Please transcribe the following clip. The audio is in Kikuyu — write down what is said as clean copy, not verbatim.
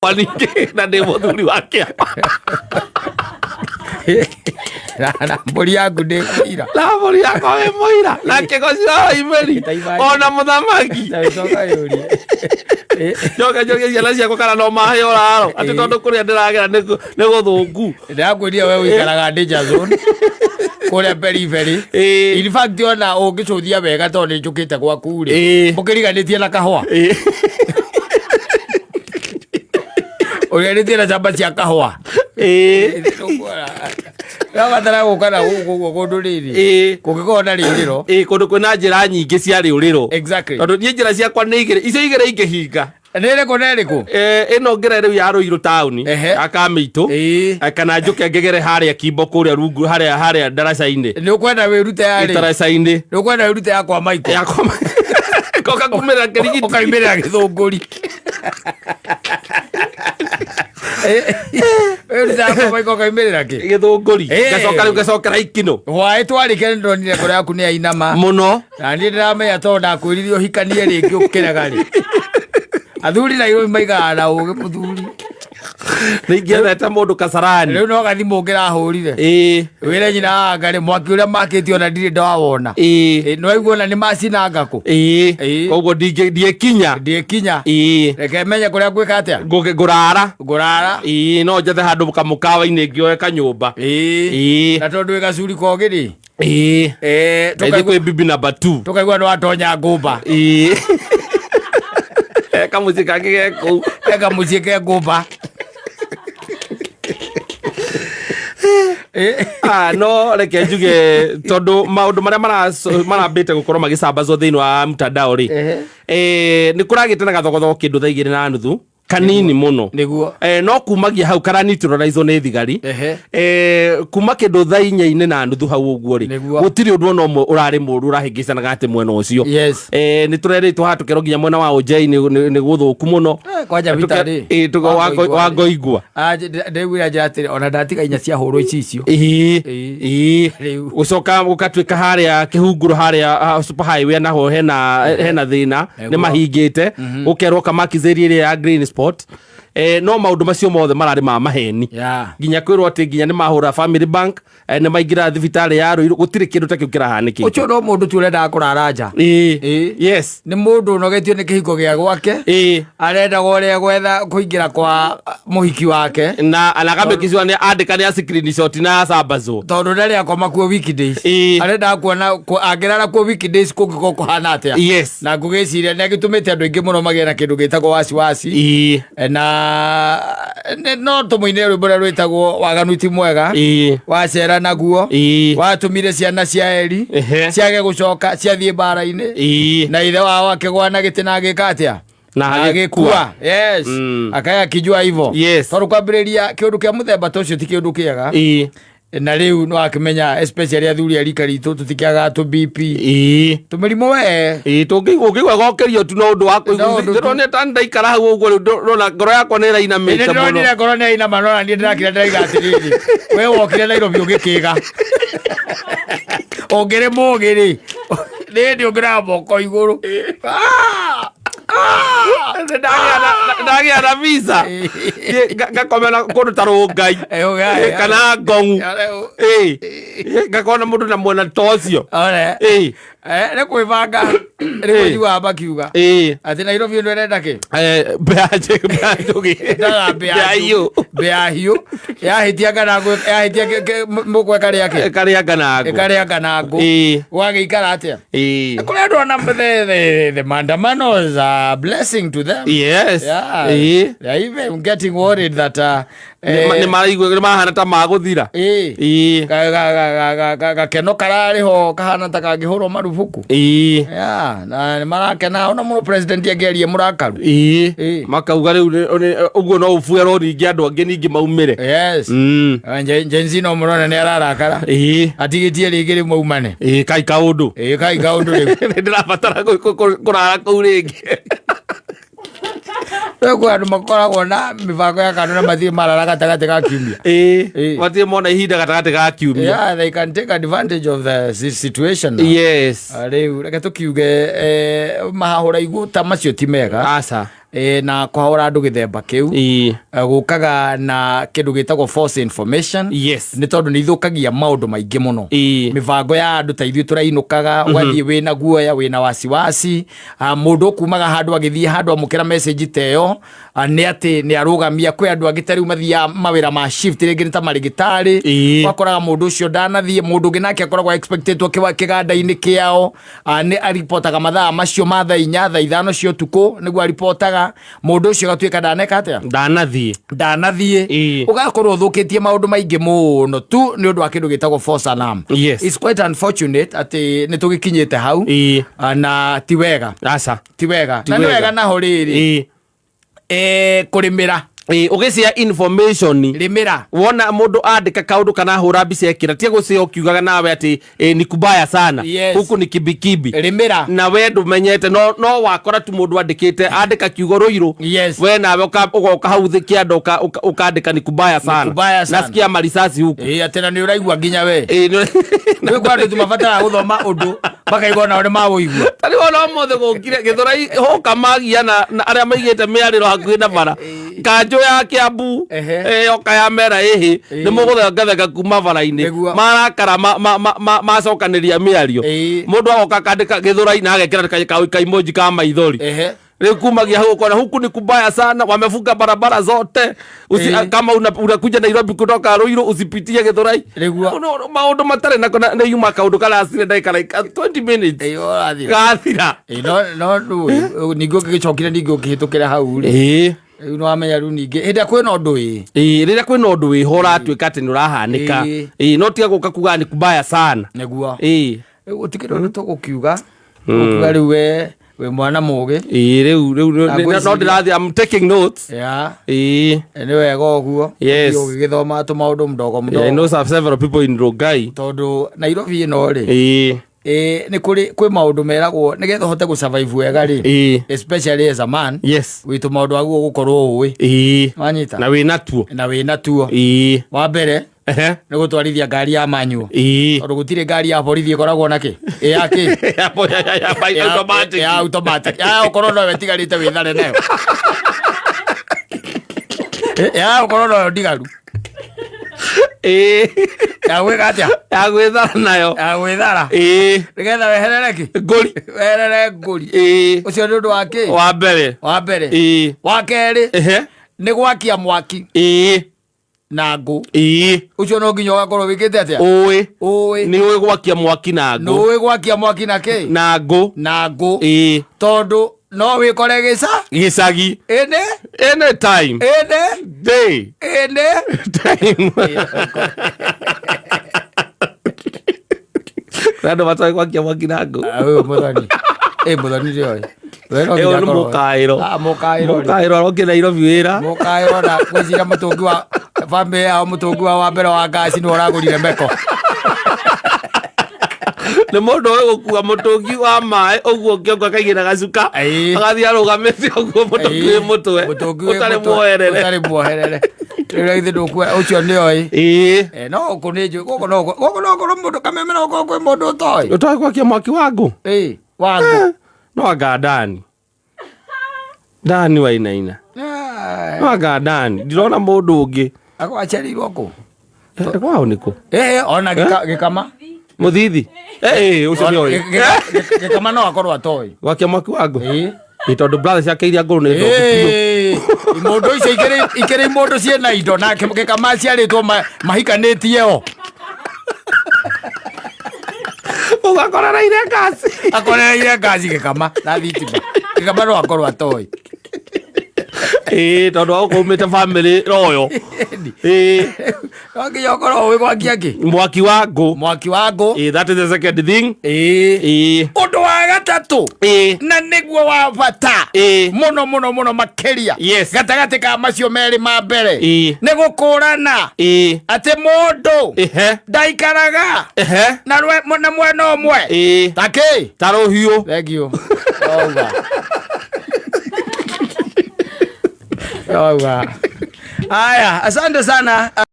Ningĩ na ndĩ mũthuri wa kĩama. Na mbũri yaku ndĩ mũira. Na mbũri yakwa wĩ mũira na kĩgoci wa imeri Ta imagine. ona mũthamaki. Ta gĩcoka yũrie. Njoke njoke ciana ciakwa kana no mahe ũraro atĩ tondũ kũrĩa ndĩragera nĩ gũthũku. Ndĩrakwĩrire we ũikaraga danger zone kũrĩa periphery. In fact ona ũngĩcũthia wega tondũ nĩ njũkĩte gwaku rĩ, mũkĩriganĩtie na kahũa. Ũriganĩtie na camba cia kahũa. Rabatara gũka na gũkũ ũguo kũndũ rĩrĩ. Kũngĩkorwo na rĩrĩro. Ĩĩ, kũndũ kwĩna njĩra nyingĩ cia rĩũrĩro. Exactly. Tondũ niĩ njĩra ciakwa nĩ igĩrĩ, icio igĩrĩ ingĩhinga. Nĩ ĩrĩkũ na ĩrĩkũ? Ĩno ngere rĩu ya Rũirũ taũni ya Kamĩitũ. Kana njũke ngegere harĩa Kimbo kũrĩa rungu harĩa ndaraca-inĩ. Nĩ ũkwenda wĩrute ya rĩ? Ndaraca-inĩ. Nĩ ũkwenda wĩrute ya kwa Michael? Ya kwa Ngoka kumĩra kĩrigiti. Ũkaimĩrĩra gĩthũngũri. Wĩrute ya kwa Michael ũkaimĩrĩra kĩ? Gĩthũngũri. Ngacoka rĩu ngacokera Ikino. Hwaĩ twarĩkia nĩ ndonire ngoro yaku nĩ yainama. Mũno. Na niĩ ndĩramenya tondũ ndakwĩrire ũhikanie rĩngĩ ũkĩrega rĩ. Athuri Nairobi maigaga na ũgĩ mũthuri. Nĩingĩethete mũndũ Kasarani. Rĩu no gathimũ ũngĩrahũrire. Wĩre nyina anga rĩ mwaki ũrĩa makĩtie ona ndirĩ ndawona. Nĩ waigua ona nĩ macina ngakũ. Koguo ndiĩkinya. Ndiĩkinya. Reke menye kũrĩa ngwĩka atĩa. Ngũrara. Ngũrara. Ĩĩ, no njethe handũ kamũkawa-inĩ ngĩoe kanyũmba. Na tondũ wĩ gacuri kogĩ rĩ. Ĩĩ. Kwĩ bibi number 2. Tũkaigua nĩ watonya ngũmba. Ĩĩ. Kamũciĩ kangĩ ge kũu. Kamũciĩ ke ngũmba. Ah, no reke njuge tondũ maũndũ marĩa marambĩte gũkorwo magĩcambazwo thĩinĩ wa mtandao rĩ, nĩ kũragĩte na gathogothogo kĩndũ thaa 2:30 kanini mũno. Nĩguo. No kumagia hau karanitũrarizwo nĩ thigari. Kuma kĩndũ thaa 4:30 hau ũguo rĩ, Nĩguo. gũtirĩ ũndũ ona ũmwe ũrarĩ mũru ũrahĩngĩcanaga atĩ mwena ũcio. Nĩ tũrerĩtwo haha tũkerwo nginya mwena wa Ũnjei nĩ gũthũku mũno. Kwanja vita rĩ. Wa Ngoingwa. Ndĩguire njĩra atĩrĩ, ona ndatiga inya cia hũrwo ici icio. Ĩĩ. Gũcoka gũkatuĩka harĩa kĩhunguro harĩa super highway naho hena thĩna, nĩ mahingĩte. Gũkerwo Kamaki area ĩrĩa ya Green Spot. No maũndũ macio mothe mararĩ ma maheni. Nginya kwĩrwo atĩ nginya nĩ mahũra Family Bank, nĩ maingĩra thibitarĩ ya Ruiru, gũtirĩ kĩndũ ta kĩu kĩrahanĩkĩte. Ũcio no mũndũ tu ũrendaga kũrara nja. Yes. Nĩ mũndũ ũnogetio nĩ kĩhiko gĩa gwake. Arendaga ũrĩa gwetha kũingĩra kwa mũhiki wake. Na anakamĩkicua nĩ andĩka nĩ a screenshot na acambazwo. Tondũ ndarĩ akoma kuo weekdays. Arendaga kuona angĩrara kuo weekdays kũngĩkorwo kũhana atĩa. Na ngũgĩciria nĩ agĩtũmĩte andũ aingĩ mũno magĩe na kĩndũ gĩtagwo wasiwasi. Na no tũmũinĩre rwĩmbo rũrĩa rwĩtagwo waganu ti mwega. Wacera naguo. Watũmire ciana cia Eli ciage gũcoka ciathiĩ mbara-inĩ. Na ithe wao akĩgwa na gĩtĩ na agĩka atĩa? Na agĩkua. Yes. Akaya akijua hivyo. Yes. Tondũ kwambĩrĩria kĩũndũ kĩa mũthemba ta ũcio ti kĩũndũ kĩega. Na rĩu no akĩmenya especially athuri a rika ritũ tũtikĩagaga tũ BP. Tũmĩrimũ we. Ĩĩ, ũngĩigua gokĩrio tu no ũndũ wa No ũndũ tu. Ndĩronire ta ndaikara hau ũguo rĩu ndona ngoro yakwa nĩ ĩrainamĩte mũno. Ndĩronire ngoro nĩ yainama, no na niĩ ndĩrakira ndĩraiga atĩrĩrĩ, we wokire Nairobi ũgĩkĩga. Ũngĩrĩ mũgĩ rĩ, nĩ hĩndĩ ũngĩroya moko igũrũ. Ndagĩa na visa. Ngakomera kũndũ ta Rũngai. Kana Ngong'u. Ngakorwo na mũndũ na mwena ta ũcio. Nĩ kwĩbanga nĩ kũiguaga makiuga atĩ Nairobi ĩno ĩrenda kĩ? Mbĩa njũgĩ. Ĩndaga mbĩa hiũ. Mbĩa hiũ. Yahĩtia kana yahĩtia mũkwa ĩkarĩa kĩ? Ĩkarĩa nganangũ. Ĩkarĩa nganangũ. Gwagĩikara atĩa? Kũrĩ andũ ona the maandamano is a blessing to them. Yes. Yeah. They are even getting worried that Nĩ maraigua nĩ mahana ta magũthira. Gakeno kararĩ ho kahana ta kangĩhũrwo marubuku. Yeah, na nĩ marakena ona mũno president angĩaria mũrakaru. Makauga rĩu ũguo no ũbuerwo ningĩ andũ angĩ ningĩ maumĩre. Yes. Gen Z no mũrona nĩ ararakara. Atigĩtie rĩngĩ rĩu maumane. Kai kaũndũ. Kai kaũndũ rĩu. Nĩ ndĩrabatara kũrara kũu rĩngĩ. Rĩu kwĩ andũ makoragwo na mĩbango ya kando na matirĩ marara gatagatĩ ga kiumia. Matirĩ mona ihinda gatagatĩ ga kiumia. Yeah, they can take advantage of the situation now. Yes. Rĩu reke tũkiuge mahahũra igũta macio ti mega. Aca. Na kũhaũra andũ gĩthemba kĩu. Gũkaga na kĩndũ gĩtagwo false information. Nĩ tondũ nĩ ithũkagia maũndũ maingĩ mũno. Mĩbango ya andũ ta ithuĩ tũrainũkaga, ũgathiĩ wĩna guoya, wĩna wasiwasi. Mũndũ ũkumaga handũ agĩthiĩ handũ amũkĩra message ta ĩyo, nĩ atĩ nĩ arũgamia. Kwĩ andũ angĩ ta rĩu mathiaga mawĩra ma shift, rĩngĩ nĩ ta marĩgĩtarĩ. Ũgakoraga mũndũ ũcio ndanathiĩ. Mũndũ ũngĩ nake akoragwo expected kĩganda-inĩ kĩao, nĩ aripotaga mathaa macio ma thaa 4, thaa 5 cia ũtukũ nĩguo aripotaga. Mũndũ ũcio agatuĩka ndaneka atĩa? Ndanathiĩ. Ndanathiĩ. Ũgakorwo ũthũkĩtie maũndũ maingĩ mũno tu nĩ ũndũ wa kĩndũ gĩtagwo false alarm. It's quite unfortunate atĩ nĩ tũgĩkinyĩte hau. Na ti wega. Aca. Ti wega. Ti Na nĩ wega. wega naho rĩrĩ, kũrĩmĩra. Ũgĩcia information, rĩmĩra. Wona mũndũ andĩka kaũndũ kana ahũra mbica ekĩra, tia gũcia ũkiugaga nawe atĩ ni kubaya sana. Huku ni kibikibi. Rĩmĩra. Na we ndũmenyete, no wakora tu mũndũ andĩkĩte, andĩka kiugo Rũirũ. We nawe ũgoka hau thĩ kĩanda ũkandĩka ni kubaya sana. Kubaya sana. Nasikia marisasi huku. Atĩ na nĩ ũraigua nginya we. Nĩ Gwĩ kwa andũ tu mabataraga gũthoma ũndũ makaigua nao nĩ maũigua. Tarĩ wona ũmũthĩ gũkire Gĩthũrai hoka magiana na arĩa maigĩte mĩarĩro hakuhĩ na bara, kanjũ ya Kĩambu yoka ya mera ĩhĩ nĩ mũgũthengatheka kuma bara-inĩ. Marakara macokanĩria mĩario. Mũndũ agoka akandĩka Gĩthũrai na agekĩra ka emoji ka maithori. Rĩu kumagia hau ũkona huku ni kubaya sana, wamefunga barabara zote. Kama unakuja Nairobi kutoka Ruiru, usipitie Githurai. No, maũndũ matarĩ nako na yuma kaũndũ karacire ndagĩka like 20 minutes. Ũrathira. Gathira. No rĩu ningĩ ũngĩgĩcokire ningĩ ũkĩhĩtũkĩra hau rĩ, rĩu nĩ wamenya rĩu ningĩ hĩndĩ ĩrĩa kwĩna ũndũ ĩ. Rĩrĩa kwĩna ũndũ wĩho ũratuĩka atĩ nĩ ũrahanĩka. No tiga gũka kuga ni kubaya sana. Nĩguo. Rĩu gũtikĩrĩ ũndũ tũgũkiuga rĩu we wĩ mwana mũgĩ. Rĩu Na no ngwĩciria- ndĩrathiĩ, I'm taking notes. Nĩ wega ũguo. Ũthiĩ ũgĩgĩthoma tũmaũndũ mdogo Yeah, I mdogo. know several people in Rongai. Tondũ Nairobi ĩno rĩ, nĩ kũrĩ kwĩ maũndũ meragwo nĩgetha ũhote gũ survive wega rĩ, especially as a man, wĩ tũmaũndũ waguo gũkorwo ũĩ. Wanyita? Na wĩna tuo. Na wĩna tuo. Wa mbere nĩ gũtwarithia ngari ya manual, tondũ gũtirĩ ngari ya borithi ĩkoragwo na kĩ ĩ ya kĩ Ya automatic. Ya automatic ya ũkorwo nowe tigarĩte wĩthare nayo. Ya ũkorwo noyo ndigaru. Ya gwĩka atĩa? Ya gwĩthara nayo. Ya gwĩthara. Nĩgetha weherere kĩ? Ngũri. Weherere ngũri. Ũcio nĩ ũndũ wa kĩ? Wa mbere. Wa mbere. Wa kerĩ, nĩ gwakia mwaki na ngũ. Ũcio no nginya ũgakorwo wĩkĩte atĩa? Ũĩ. Ũĩ. Nĩ ũĩ gwakia mwaki na Nĩ ngũ. ũĩ gwakia mwaki na kĩ? Na ngũ. Na ngũ. Tondũ no wĩkore gĩca Gĩcagi. Ĩnĩ. Anytime. Ĩnĩ. Day. Ĩnĩ. Time. Kwĩ andũ matoĩ gwakia mwaki na ngũ. Ũyũ mũthoni, ĩ mũthoni nĩoĩ. We no Ĩyo nginya nĩ akorwo- mũkaĩro. Ah, mũkaĩro rĩ. Mũkaĩro arokire Nairobi wĩra. Mũkaĩro na ngwĩciria mũtũngi wa bamĩrĩ yao, mũtũngi wa mbere wa ngaci nĩ ũragũrire meko. Nĩ mũndũ ũĩ gũkua mũtũngi wa maĩ ũguo kĩongo, akaigĩra gacuka, agathiĩ arũgamĩte ũguo, mũtũngi wĩ mũtwe. Mũtũngi wĩ ũtarĩ mũtwe, muoherere. Ũtarĩ muoherere. Rĩu githĩ ndũkua ũcio nĩoĩ. No gũkũ nĩ njũĩ, gũkũ no gũkorwo mũndũ kameme, no gũkorwo kwĩ mũndũ ũtoĩ. Ũtoĩ gwakia mwaki wa ngũ? Wa ngũ. No anga Ndani, Ndani Wainaina. No anga Ndani, ndirona mũndũ ũngĩ. Akorwo aciarĩirwo kũ? Kwao nĩkũ? Ona gĩkama. Mũthithi. Ũcio nĩoĩ. Gĩkama no akorwo atoĩ. Gwakia mwaki wa ngũ. Ĩ tondũ brother ciake iria ngũrũ nĩ ndoku biũ. Mũndũ icio ikĩrĩ mũndũ ciĩna indo nake gĩkama aciarĩtwo mahikanĩtie o. Ũgakorereire ngasi. Akorereire ngaci gĩkama na thitima. Gĩkama no akorwo atoĩ. Tondũ wa gũkũ umĩte family royo. No nginya ũkorwo ũĩ gwakia kĩ? Mwaki wa ngũ. Mwaki wa ngũ. That is the second thing. Ũndũ wa gatatũ, na nĩguo wa bata mũno mũno mũno makĩria, gatagatĩ ka macio merĩ ma mbere, nĩ gũkũrana atĩ mũndũ ndaikaraga na mwena ũmwe. Takĩ? Ta rũhiũ. Thank you. Wauga. Wauga. Aya, asante sana.